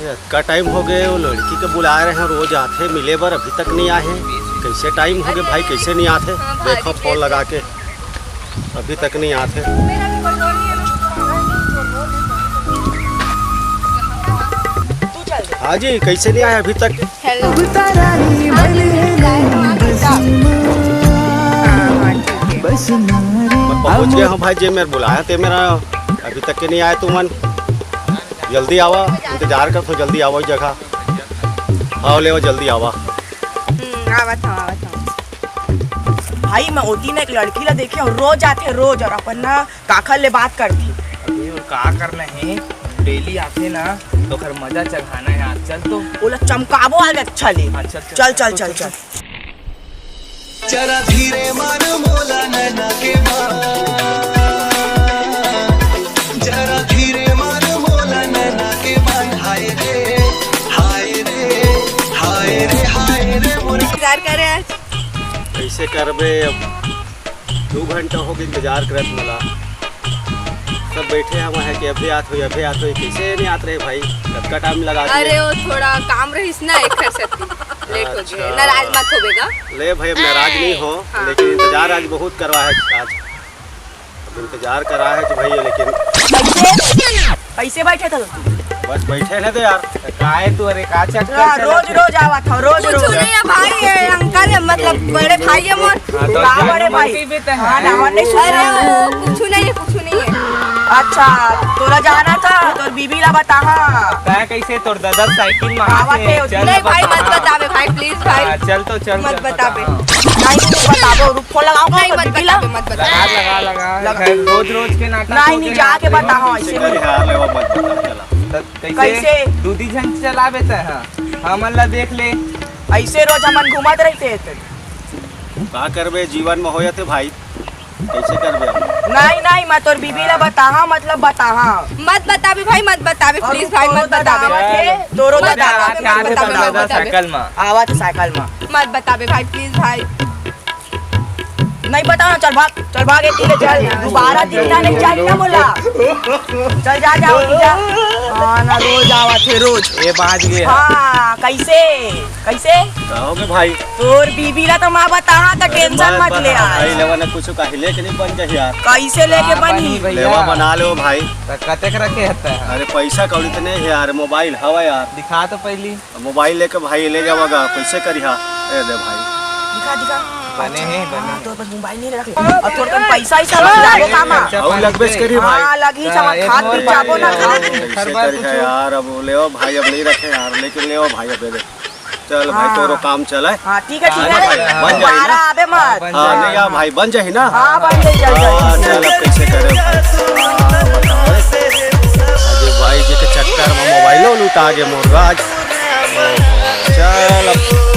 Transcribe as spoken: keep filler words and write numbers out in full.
अतका टाइम हो गए, वो लड़की के बुलाए रहे हैं, रोज आथे मिले बर, अभी तक नहीं आए हैं। कैसे टाइम हो गए भाई, कैसे नहीं आथे? हाँ, भाभी, देखो फोन कैसे? लगा के, अभी तक नहीं आथे। मेरा भी कोई रोल नहीं है, मैं तो तुम्हारा ही रोल है। हाँ जी, कैसे नहीं आए अभी तक? हेलो। हाँ, हाँ, ठीक है। मैं पहुंच गया हूँ भाई, जे मेरे बुलाया थे मेरा, अभी तक के नहीं आए तुमन। जल्दी आवा, इंतजार करत हों, जल्दी आवा इस जगह। हाँ, लेवा, जल्दी आवा। हम्म, आवत हूँ, आवत हूँ। भाई, मैं ओती ना एक लड़की ला देखे हूँ, रोज आथे, रोज, और अपन ना काखर ले बात करथे। अबे, और का करना है, डेली आथे ना, तो ओकर मजा चघाना है आज। चल तो। ओला चमकाबो आज अच्छा ले। हाँ, चल, चल, चल, चल, चल, चल, चल। चल। जरा धीरे मार मोला नैना के बान, जरा धीरे मार मोला नैना के बान, हाय रे, हाय रे, हाय रे, हाय रे मोर। इंतजार करे आज। कैसे करबे अब? दू घंटा हो गए इंतजार करत मोला। सब बैठे हवा है कि अभी आत होई, अभी आत होई, कैसे नहीं आत रहे भाई? कतका टाइम लगा दिए। अरे, वो थोड़ा काम रहिस ना, एकर सेती लेट हो गए। अच्छा। नाराज मत होबे गा। ले भाई, अब नाराज नहीं हो, हाँ। लेकिन इंतजार आज बहुत करवा है आज। अब इंतजार करा है कि भाई, लेकिन कैसे? कैसे बैठे थे? बस बैठे ना तो यार। काय तू, अरे का चक्कर हाँ, चला रोज, तू? रोज आवा था, रोज, कुछ रोज। नहीं है भाई, ये अंकल है, मतलब बड़े भाई है मोर। हाँ, तो का जान बड़े भाई? हाँ, नाम नहीं सुना। अरे, वो कुछ नहीं है, कुछ नहीं है। अच्छा, तोला जाना था, तोर बीबी ला बताहा। तैं कैसे तोर दादा साइकिल में आवत हाथे, है, चल नहीं भाई, मत बताबे भाई, प्लीज भाई। हाँ, चल तो चल, मत चल बताबे। बताहा। नहीं, नहीं बताबो, रुक, फोन लगाओ, नहीं, मत बीबी ला। बताबे, मत बताबे। लगा, लगा, लगा। लगा। खैर, रोज रोज के नाटक नहीं, हो नहीं, गया। जाके बताहा, ऐसे कैसे नहीं। करी हाल है, वो मत बता, चला। तो कैसे? कैसे? दू दी झन चलाबे तैं, हाँ। हमन ला देख ले। ऐसे रोज हमन घूमत रहिथे। का करबे, जीवन में होयत हे भाई, कैसे करबे अब? नहीं, नहीं, मैं तोर बीबी ला बताहा, मतलब बताहा। मत बताबे भाई, मत बताबे, और प्लीज भाई, तोरो मत दादा बताबे। आवत हे, तोरो मत दादा बताबे, आवत हे, मत बताबे, मत बताबे। साइकिल में। आवत साइकिल में। मत बताबे भाई, प्लीज भाई। नहीं बताहा, चल भाग, चल भाग, एती ले चल, दोबारा दिखना नहीं चाहिए ना मोला। चल जा, जा, जा। हाँ ना, रोज आवत हे, रोज। ये बाज गया। हाँ, कैसे? कैसे? का हो गए भाई? तोर बीबी ला तो मैं बताहा, तो टेंशन मत ले आज। भाई, लेवा ना कुछ काहे लेके नहीं बन जाही यार। कैसे लेके हाँ, बनी? बनी भैया। लेवा बना लो भाई। तो कतेक रखे हता? अरे पैसा कौड़ी तो नहीं है यार, मोबाइल हवा यार। दिखा तो पहली। मोबाइल लेके भाई ले जावा गा, कैसे करिहा? ए दे भाई। दिखा, दिखा। बने हैं, बने। हाँ, तो बस मोबाइल नहीं रख ले। अब तोर कन पैसा ही सब जाबो काम आ। खर्चा और पानी लगबे से करी भाई। हाँ, लगी हाँ, सब एक खात नंबर पी जाबो ना। भाई। कैसे करिहा यार, अब लेवा भाई, अब नहीं रखे यार, लेकिन लेवा भाई, अब दे। चल भाई, हाँ। तोरो काम चले। हाँ, ठीक है, ठीक है। हाँ, बन जाही ना? दोबारा आबे मत। हाँ, नहीं आ भाई, बन जाही ना? हाँ, बन जाही, चल, चल, हाँ, ठीक है। चल, अब कैसे करे भाई? हाँ, बताओ। अरे भाई जी के चक्कर में मोबाइलो लुटा गे मोर राज। चल अब।